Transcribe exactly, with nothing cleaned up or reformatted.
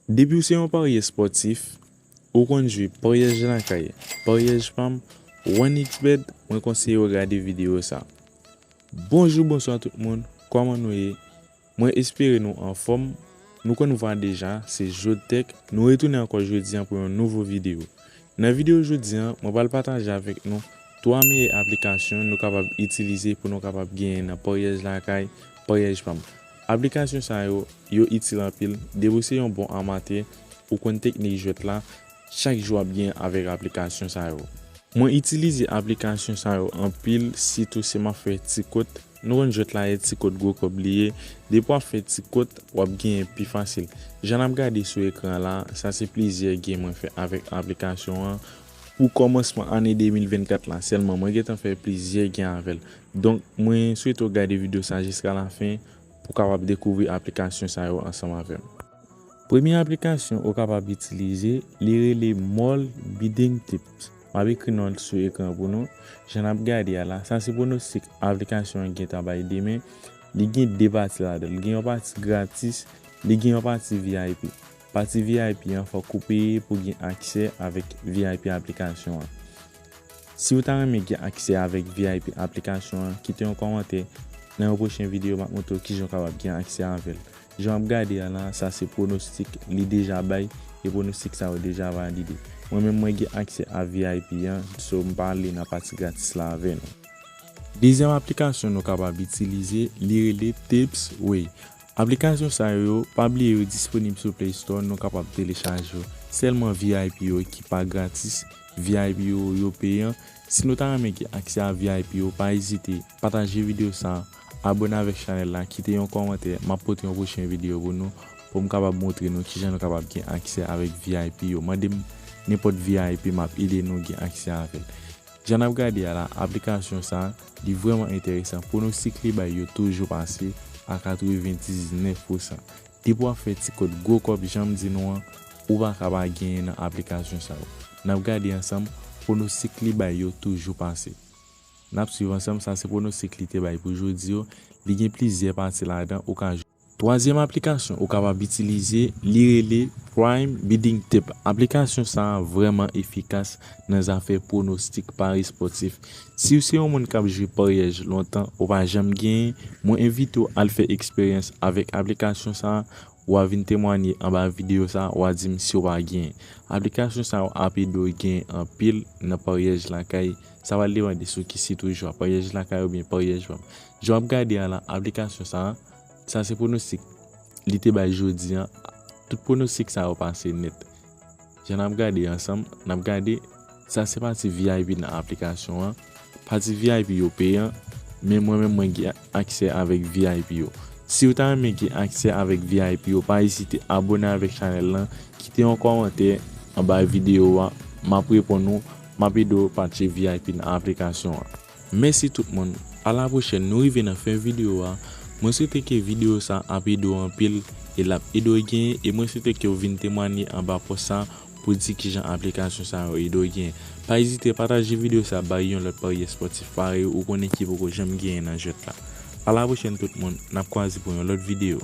Depi w se yon parye spòtif, ou konn jwe paryèj lakay, paryèj pa m, one x bet, mwen konseye w gade videyo sa. Bonjou, bonswa tout moun, kòman nou ye? Mwen espere nou anfòm. Nou konn vwa deja, se Jodtech. Nou retounen ankò jodi a pou yon nouvo videyo. Nan videyo jodi a, mwen pral pataje avèk nou twa meyè aplikasyon nou kapab itilize pou nou kapab genyen nan paryèj lakay, paryèj pa m. Aplikasyon sa yo, yo itil anpil. Depi w se yon bon amatè, ou konn teknik jwèt la, chak jou w ap genyen avèk aplikasyon sa yo. Mwen itilize aplikasyon sa yo anpil, sitou si m ap fè ti kot. Nou konn jwèt la ye, ti kot gwo kòb li ye. Depi w ap fè ti kot, w ap genyen pi fasil. Jan n ap gade sou ekran la, sa se plizyè game mwen fè avèk aplikasyon an. Pou kòmansman ane de mil vennkat la sèlman, mwen gentan fè plizyè game avè l. Donk, mwen swete w gade videyo sa jiska lafen pou w kapab dekouvri aplikasyon sa yo ansanm avè m. Premye aplikasyon ou kapab itilize, li rele Mall Bidding Tips. M ap ekri non l sou ekran pou nou. Jan n ap gade a la, sa se pwonostik aplikasyon an gentan bay demen. Li gen de pati ladan l. Li gen yon pati gratis, li gen yon pati V I P. Pati V I P an, fòk ou peye pou gen aksè avèk V I P aplikasyon an. Si w ta renmen gen aksè avèk V I P aplikasyon an, kite yon kòmantè. Nan yon pwochen videyo, m ap montre w kijan w kapab gen aksè avè l. Jan w ap gade a la, sa se pwonostik, li deja bay, e pwonostik sa yo deja valide. Mwen menm, mwen gen aksè a V I P an, so m pa ale nan pati gratis la avè nou. Dezyèm aplikasyon nou kapab itilize, li rele Tips Way. Aplikasyon sa yo, pa bliye yo disponib sou Play Store, nou kapab telechaje yo. Sèlman V I P yo ki pa gratis, V I P yo, yo peyan. Si nou ta renmen gen aksè a V I P yo, pa ezite pataje videyo sa, abòne avèk chanèl la, kite yon kòmantè, m ap pote yon pwochen videyo pou nou, pou m kapab montre nou kijan nou kapab gen aksè avèk V I P yo. Mande m nenpòt V I P, m ap ede nou gen aksè avè l. Jan n ap gade a la, aplikasyon sa, li vrèman enteresan. Pwonostik li bay yo toujou pase a katrevendiznèf pousan. Depi w ap fè ti kòb gwo kòb, jan m di nou an, ou pa ka pa genyen nan aplikasyon sa yo. N ap gade ansanm, pwonostik li bay yo toujou pase. N ap swiv ansanm, sa se pwonostik li te bay pou jodi yo. Li gen plizyè pati ladan, ou ka jwe. Twazyèm aplikasyon ou kapab itilize, li rele Prime Bidding Tip. Aplikasyon sa a vrèman efikas nan zafè pwonostik pari spòtif. Si w se yon moun k ap jwe paryèj lontan, ou pa janm genyen, mwen envite w al fè eksperyans avèk aplikasyon sa a, w a vin temwanye anba videyo sa a, w a di m si w pa genyen. Aplikasyon sa yo ap ede w genyen anpil nan paryèj lakay. Sa pral depande sou ki sit ou jwe, paryèj lakay oubyen paryèj pa m. Jan w ap gade a la, aplikasyon sa a, sa se pwonostik li te bay jodi a. Tout pwonostik sa yo pase nèt. Jan n ap gade ansanm, n ap gade, sa se pati V I P nan aplikasyon an. Pati V I P yo peyan, men mwen menm mwen gen aksè avèk V I P yo. Si w ta renmen gen aksè avèk V I P yo, pa ezite abòne avèk chanèl lan, kite yon kòmantè anba videyo a, m ap reponn ou, m ap ede w patche V I P nan aplikasyon an. Mèsi tout moun. A la pwochèn, nou rive nan fen videyo a. Mwen swete ke videyo sa ap ede w anpil e l ap ede w genyen, e mwen swete ke w vin temwanye anba pòs sa pou di kijan aplikasyon sa yo ede w genyen. Pa ezite pataje videyo sa bay yon lòt paryè spòtif parèy ou konnen ki poko janm genyen nan jwèt la. A la pwochèn tout moun, n ap kwaze pou yon lòt videyo.